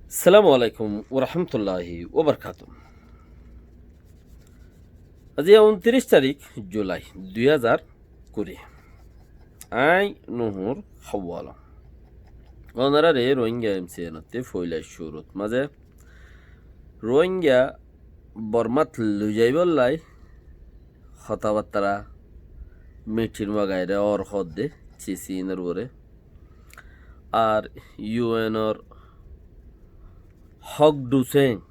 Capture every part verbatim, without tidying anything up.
Assalamu alaikum warahmatulláhi wabarakátuhu. Aijja untiric tarík julai dui házar kuri. Añí Nuhur Hawala. Ónorare Rohingya M C N ottú foila cúrut mazé Rohingya Bormát loi zaibálla hotábattara, mitin wagaira ór hoódde, cici inor uore. Ar U N or Hók Duseng,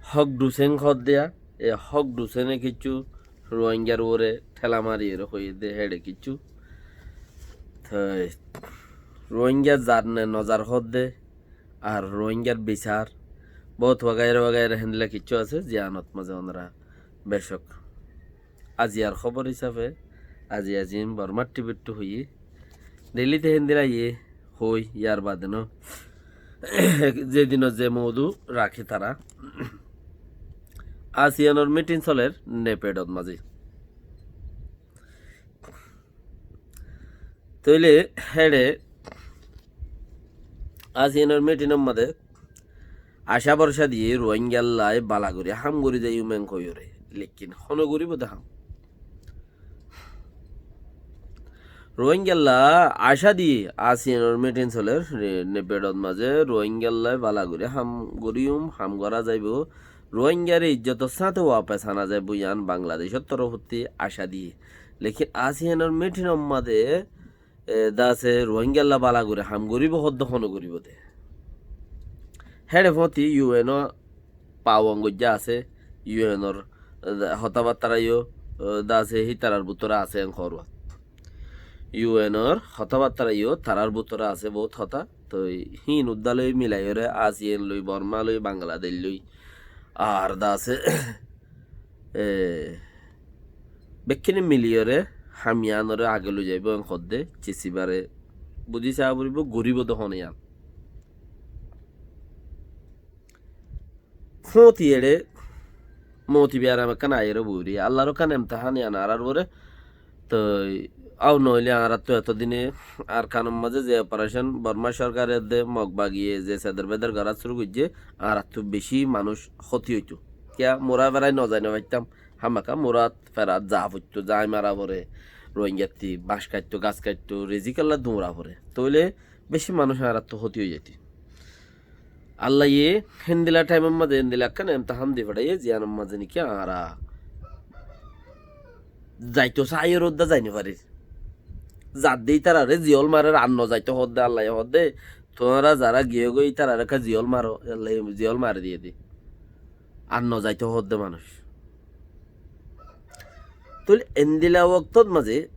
Hók Duseng hoódde, e Hók Dusenge kessú Rohingyar uore thela mariyóre hoiyé dé héçe kessú. Toi Rohingya zar ne nozar hoódde, ar Rohingyar bisar, bout wagaira wagaira héndilla kessú asé, ziyanot mazé ónora becók. Aijjar hóbor hísafe, aijja ziín Bormár tibittú hoiyí, Delhíte héndilla aiyé hoi, yar bade no. Ze dinot ze moudu raké tará. ASEAN or mitin solér Nefedot mazé. Tóile héçe ASEAN or mitinor mazé acá borcá diyé Rohingyallá bála gorí ham gorí zaiyum en hoiyóre. Lekin hone goríbo dé ham? Rohingyallá acá diyé ASEAN or mitin solér, e, Nefedot mazé Rohingyallá bála gorí ham goríyum, ham gorá zaibou. Rohingyare ijjotor sáñte wapes ana zaibou, yián Bangladecór torofottí acá diyé. Lekin ASEAN or mitinor mazé e, dase Rohingyallá bála gorí ham goríbo hoódde hone goríbo dé. Héçe fóti U N o pawon goijjá asé, U N or, e, hotábattára yó, e, dase hítarar bútore asé en hoór. U N or hotábattára yó tarár bútore asé bout hotá. Toi híin uddá loi milaiyóre ASEAN loi, Bormá loi, Bangladec loi, ar dase e, bekkúne miliyóre ham yiánoré age loi zaibóu en hoódde, cisibáre buzí saá foribóu, goríbo dé hone yián. Fóti eçé mouti biyaram ekkán aiyóre boóri, Allar ekkán emtehán yián añárár uore. Toi, au noóile añáráttu eto dine Arkanor mazé ze operecon Bormá sorkare edde Mog bagiye ze seder beder gorá cúru goijjé, añáráttu bicí manúic hóti óitou. Kiyá, mura ferai no zai no faittám, hámaka murat ferat za foittó, zai mara fore, Rohingyattí bañc kaittó, gas kaittó, rizikallá duñra fore. Tóile bicí manúic añáráttu hóti ói zaitó. Allaye héndilla thaimor mazé héndilla ekkán emtehán di feçáiye, ziyanor mazé niki añára zaito saáiyoré uddá zai no farir. Zadde ítararé ziyól marer, ar no zaito hoódde, Allaye hoódde, tuáñra zará giyógoi ítararé ekká ziyól maro, Allaye ziyól mari diyé dé. Ar no zaito hoódde manúic. Tóile endilla woktót mazé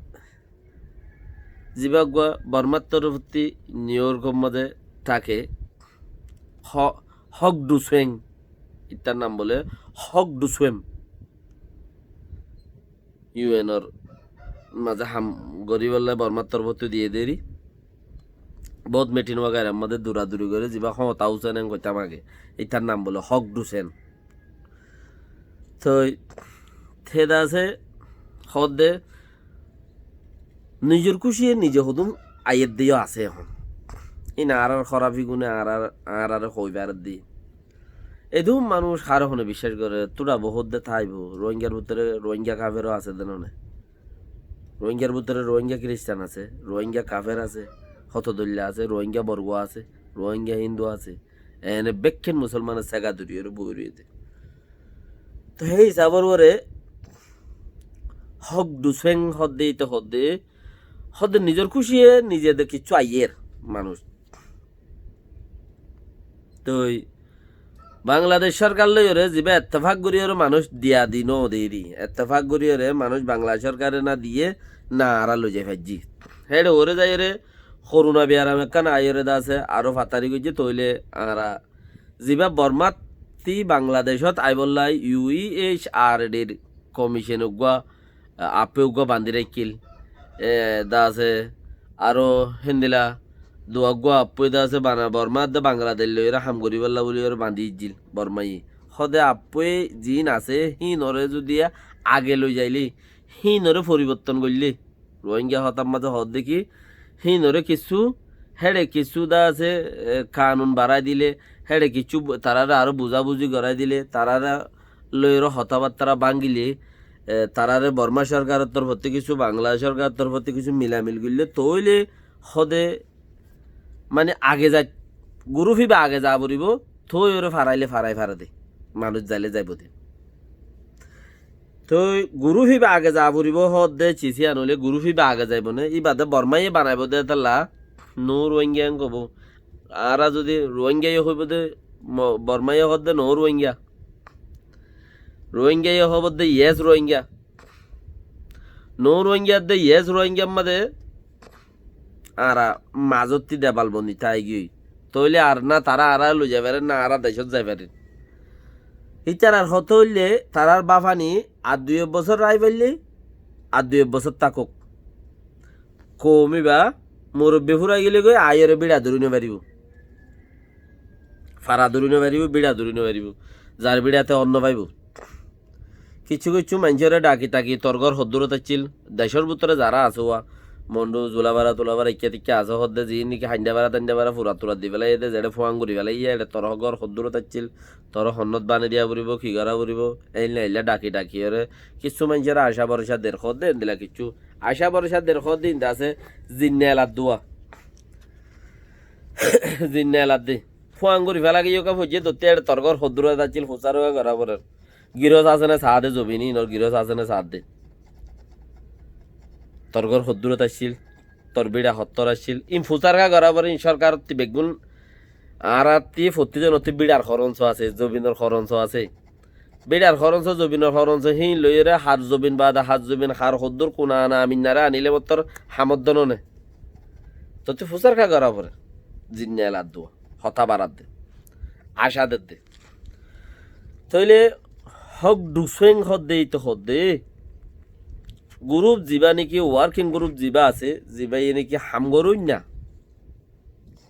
zibá uggúa Bormár torofottí New Yorkor mazé táke, Ho-, Hók Dusueng, íttar nam bóle Hók Dusueng. U N or mazé ham goríbolla Bormár torofottú diyé deri. Bout mitin wagairar mazé duraduri goré, zibá Hóta Husén en hoitám age. Íttar nam bóle Hók Dusueng. Toi, te dase hoódde nizor kúciye nize hodún aiyér dé yó asé ehón. Ín añárar hórafi gune añárar, añárare hoi faredde. Edún manúic haré hone biccác goré, tura bohódde táibo, Rohingyar bútore Rohingya kaferó asé dé none. Rohingyar bútore Rohingya Kiristan asé, Rohingya kafer asé, hoto dóilla asé, Rohingya borgua asé, Rohingya Hindu asé. Ene bekkén musolmane sega duriyóre boi roiyé dé. Toi hé hísabor uore Hók Dusueng hoódde íte hoódde, hoódde nizor kúciye nize dé kessú aiyér manúic. Toi Bangladec sorkar loiyóre zibá ettefak goríyóre manúic diya di no deri. Ettefak goríyóre manúic Bangladec sorkare na diyé, na añára loi zai faijjí. Héçe uore zaiyóre koruna biyaram ekkán aiyóre dase aró fatari goijjé, tóile añára zibá Bormáttí Bangladecót aibólla U E H R D r komicen uggúa, a, appói uggúa bandí raikkíl. E, dase aró héndilla duwa uggúa appói dase bana Bormá edde Bangladec loiyóre ham goríbolla bóliyoré bandí ijjíl Bormáye. Hóde appói ziín asé, híinoré zudi age loi zailé, híinoré foribotton goillé, Rohingya hotár mazé hoódde ki, híinoré kissú héçe kissú de asé, e, kanun barái dile, héçe kissú bu-, taráre aró buzá-buzi gorái dile, taráre loiyóre hotábattára báñgile, e, taráre Bormá sorkaror torfóttu kissú, Bangladec sorkaror torfóttu kissú milamil goille, tóile hóde, mane, age zai, gurúf íba age za foribó, tói óre faraile farai fare de, manúic zaile zaibo de. Toi gurúf íba age za foribó hoódde, cisiyan óile gurúf íba age zaibo né? Íba de Bormáye banaibó de, étalla no Ruáinga en hoibó. Añára zodi Ruáinga ye hoibó de, mo-, Bormáye hoódde no Ruáinga. Ruáinga ye hoibó de yes Ruáinga. No Ruáinga de yes Ruáinga mazé añára mazottí debal boni táigiyói. Tóile ar na tará añára loi zai farer, na añára decót zai farer. Ítarar hotá óilde, tarár báfani ar dui ek bosór rái faille, ar dui ek bosór tákok. Koum íba murobbi fúrai gele goi, aiyóre bíça dóri no faribó. Fara dóri no faribó, bíça dóri no faribó. Zar bíçate onno faibó. Kissú kissú maincóre dhaki taki, "Tor gór hoddúrot accíl?" Decór bútore zará asé uá, Mondu, Zulafara, Tulafara, ikká tikká asé hoódde, ziín niki Haindafara, Taindafara, furat turat di felaiyé de, zeçé fuañ gorí felaiyé, eçé tor gór hoddúrot accíl, toré honnót bani diya foribó, ki gorá foribó, éilla éilla dhaki dhaki óre. Kissú maincóre acá borocá der hoódde, endilla kissú. Acá borocá der hoódde, inde asé, zinnela dua. Zinnela de. Fuañ gorí fela giyói ká foijjé dottí, eçé tor gór hoddúrot accíl, fusár uá gorá forer. Girós asé né saá de zobin, inor girós asé né saá de. Tor gór hoddúrot accíl, tor bíça hottór accíl. In fusár ká gorá fore, in sorkarottí beggún añárattí fottí zonottí bíçar horónso asé, zobinor horónso asé. Bíçar horónso, zobinor horónso, híin loiyóre har zobin baade har zobin, har hoddúr kuna ana aminnaré anile mottor hamot dóno né. Tottí fusár ká gorá fore. Zinnela dua. Hotá barat de. Acá der de. Tóile hók dhusuéng hoódde, ito hoódde, gurúf zibá niki, working gurúf zibá asé, zibáye niki ham goróinna,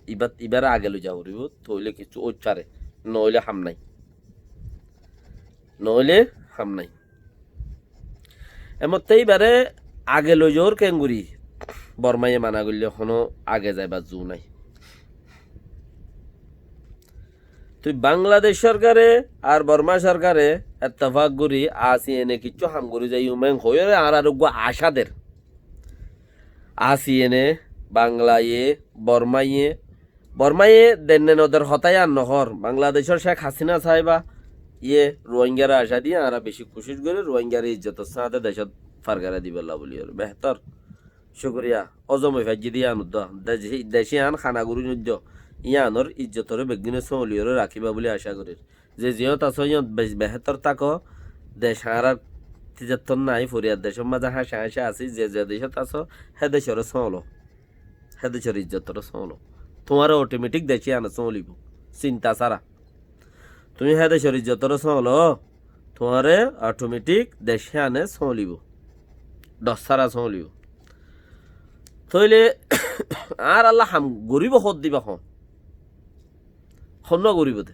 ibát, ibáre age loi za foribó, tóile kissú óit fare, noóile ham nái. Noóile ham nái. Emotte íbaré age loi zoór keéngorí? Bormáye mana goillé honó age zaibar zu nái. Tui Bangladec sorkare ar Bormá sorkare ettefak gorí A C N e kiccú ham gorí zaiyum en hoiyóre añárar uggúa acá der. A C N e, Banglaye, Bormáye, Bormáye denne noder hotá yían nohór. Bangladecór Cék Hasina sáheba yé Ruáingaré acá diyé, añára bicí kucíc gorí Ruáingaré ijjotor sáñte decót fargarái dibálla buliyóre. Behétor. Cúkuriya. Ózom ói faijjé dé yían uddúa. Dec, dec yían hána gorí noddó. Yíanor ijjotoré beggúne sóoliyóre rakíba buli acá gorír. Ze ziyót asó yían be-, behétor táko. Dec añárar tizatton nái, foriyar decór mazé háñca háñca así. Ze ze decót asó, hé decoré sóolo. Hé decor ijjotoré sóolo. Tuáñre otometik dec yíane sóolibó. Sinta sára. Tuñí hé decor ijjotoré sóolo, tuáñre otometik dec yíane sóolibó. Dhor sára sóolibó. Tóile añáralla ham goríbou hoódde íba hoó. Honnúa goríbou dé.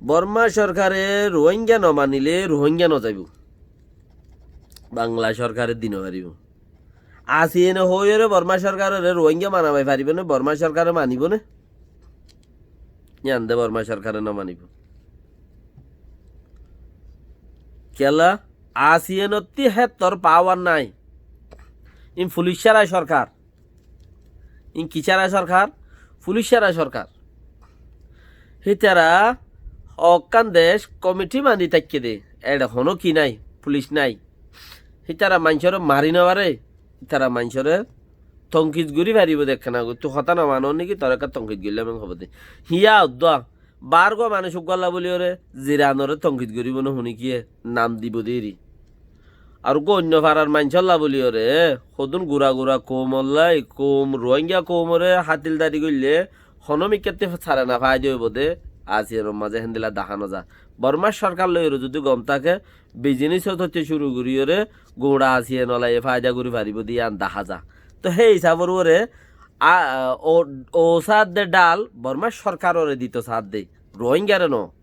Bormá sorkare Ruáinga nomanilé Ruáinga nozaibóu. Bangla sorkare di nofaribóu. A C N e hoóiyoré Bormá sorkaroré Ruáinga manamai faribóu né? Bormá sorkare manibóu né? Yían de Bormá sorkare nomanibóu. Kiyólla? A C N ottí héttor pawar nái. Ín fulic cára sorkar. Ín ki cára sorkar? Fulic cára sorkar. Hítara hokkán dec komiti bandi táikke dé. Eçe honó ki nái? Fulic nái. Hítara maincóre mari nofaré. Hítara maincóre tonkit gorí faribóu dé ekkána goi. Tui hotá nomanor néki? Toré ekká tonkit goillám en hobóu dé. Híya uddúa. Bárgua manúic uggúalla bóliyoré Ziranoré tonkit goríbou né, huníkiyé nam dibou dé eri. Ar uggúa oinno farar maincólla bóliyoré, hodún gura gura koumollái, koum, Ruáinga koumoré hátildari goillé, honó mikkátti sare nofáaida óibou dé, A C N or mazé héndilla dahá nozá. Bormá sorkar loiyoré zudi gom táke, bizinisot óitte cúru goríyoré, guñça A C N olaye fáaida gorí faribóu dé yían dahá za. Tóu hé hisáfor uore, a, o, o saádde dhál Bormá sorkaroré dito saádde, Ruáingaré noó.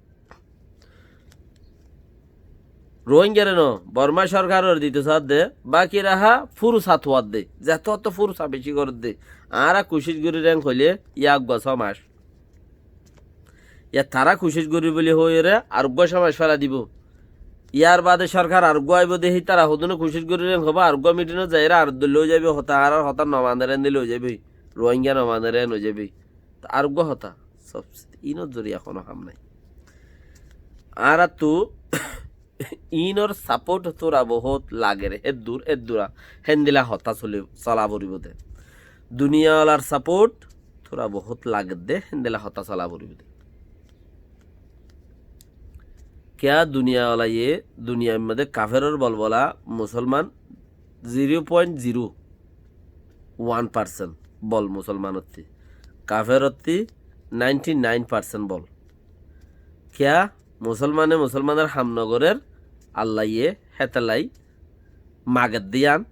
Rohingyare no, Borma sorkarore dito saádde, baki raha furus atuadde, zeto otto furus beci goredde. Añára kucíc gorír en hoilé, yá eggúa só mac. Yá tará kucíc gorír buli hoiyóre, ar eggúa só mac félai dibo. Yar bade sorkar ar eggúa aibo de, hítara hodún kucíc gorír en hoibo, ar eggúa mitingot zaiyóre ar dóilla ói zaibo, hotá añárar hotá no maner en dile ói zaibo, Rohingya no maner en ói zaibo. Te ar eggúa hotá, sóbse inor zoriya hono ham nai. Añárattu inor saport tura bohút lager, eddur, eddura, héndilla hotá soli, sola foribó de. Duniya olar saport tura bohút lager de, héndilla hotá sola foribó de. Kiyá duniya olaye, duniyar modde kaferor bolbola, musolman zero point zero one percent bol musolmanotti. Kaferotti ninety nine percent bol. Kiyá musolmane musolmanor ham no gorer, Allaye hétallai mager de yián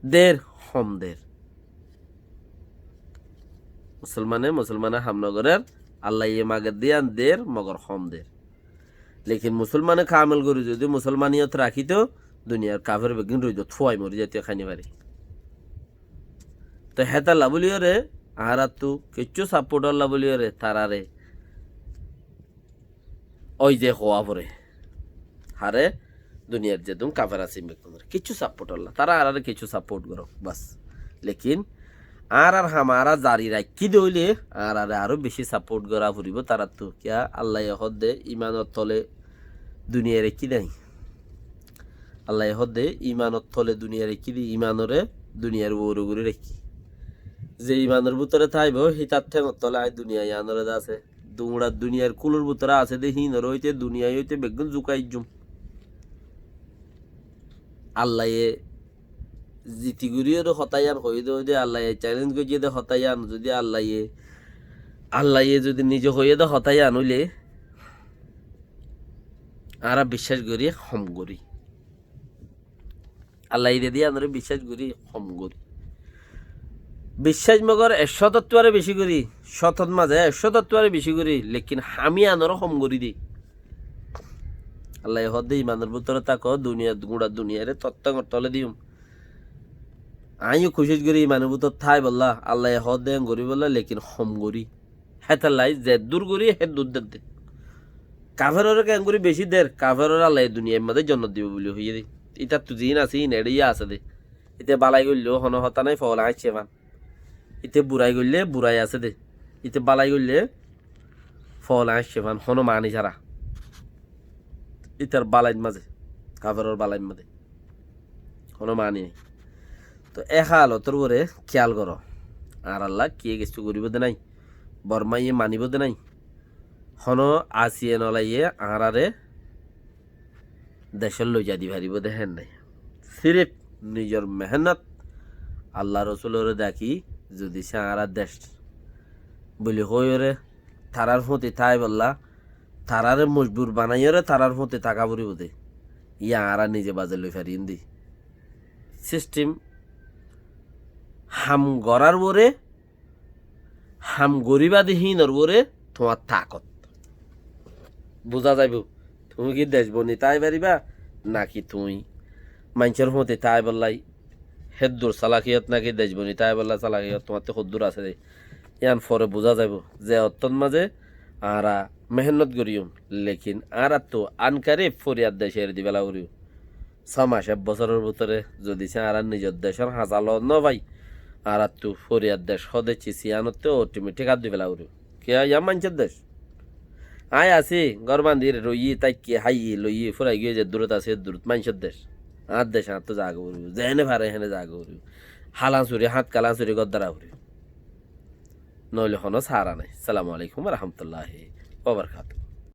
der, hom der. Musolmane musolmanor ham no gorer, Allaye mager de yián der, mogor hom der. Lekin musolmane kamel gori zodi musolmaniyot rakito, duniyar kafer beggín roidot fuai mori zaito, hái no fari. To hétalla buliyóre, añárattu kiccú saport olla buliyóre, tarare ói ze howa fore. Hare, duniyar zedún kafer asé, beggúnore kiccú saport olla. Tara añárare kiccú saport goró, bas. Lekin añárar ham añára zari raikí de óile, añárare aró beci saport gora foribó tarattu. Kiyá Allaye hoó de imanor tole duniyai raikí de. Allaye hoó de imanor tole duniyai raikí de, imanore duniyar uore gori raikí. Ze imanor bútore táibo, hítar théngor tole añí duniya yiánore de asé. Dungura duniyar kúlor bútore asé de, híinor óite duniyai óite beggún zukai jum. Allaye ziti guriyóre hotá yián hoiyé de, ói de Allaye challenge goijjé de hotá yián, zodi Allaye, Allaye zodi nize hoiyé de hotá yián óile, añára biccác gori hom gori. Allaye de de yiánore biccác gori hom gori. Biccác mogor ek cótottu aró beci gori, cótot mazé ek cótottu aró beci gori, lekin ham yiánore hom gori de. Allaye hoó de imanor bútore táko, duniyat gura duniyare tor théngor tole diyum. Añíyo kucíc gori imanor bútore táibolla, Allaye hoó de en goribolla, lekin hom gori. Hétallai zeddur gori héddur der de. Kaferore keéngori beci der, kaferore Allaye duniyar modde jonnot dibo buli hoiyé de. Ítattu ziín asé, íin eçé yá asé de. Íte balai goillé hono hotá nái, foóla añcce fan. Íte burai goillé burai asé de. Íte balai goillé foóla añcce fan, hono mani sára. Ítar balair mazé, kaferor balair mazé hono mani nái. To e hálotor uore kiyal goró. Añáralla kiyé kessú goribó de nái. Bormaye manibó de nái. Hono asiye nolaiye añárare decót loizai di faribó de héen nái. Sirif nizor mehénnot, Alla Rosulore daki, zodi se añára dec buli hoiyóre, tarár fúañti táibolla, taráre mojbur banaiyóre tarár fúañti táka foribó de. Yá añára nize baze loi fariyum de. Sistem ham gorár uore, ham goríba de híinor uore tuáñr takot buzá zaibou. Tuñí ki dec boni tái faribá, naki tuñí maincór fúañti táibolla héddur salakiyot naki dec boni táibolla salakiyot tuáñtte hoddúr asé de. Yián fore buzá zaibou. Ze ottót mazé añára mehénnot goríyum, lekin añárattu ankarib foriyar dec eri di fela foribó. Só mac ek bosóror bútore zodi se añára nizor decór hañsa loot no fai, añárattu foriyar dec hóde cis yíanotte otometik át di fela foribó. Kiyá, yá maincór dec. Aññí así, gór bañdír, roiyí, táikki, háiyi, loiyí, fúrai giyói, zeddúrot así eddúrot maincór dec. Añár dec añáttu zaga foribó, zeéne fare héne zaga foribó. Halañsuri, háñt kalañsuri gór dara foribó. Noóile honó sára nái. Assalamu alaikum wa rahmatullahi wa barakatuhu.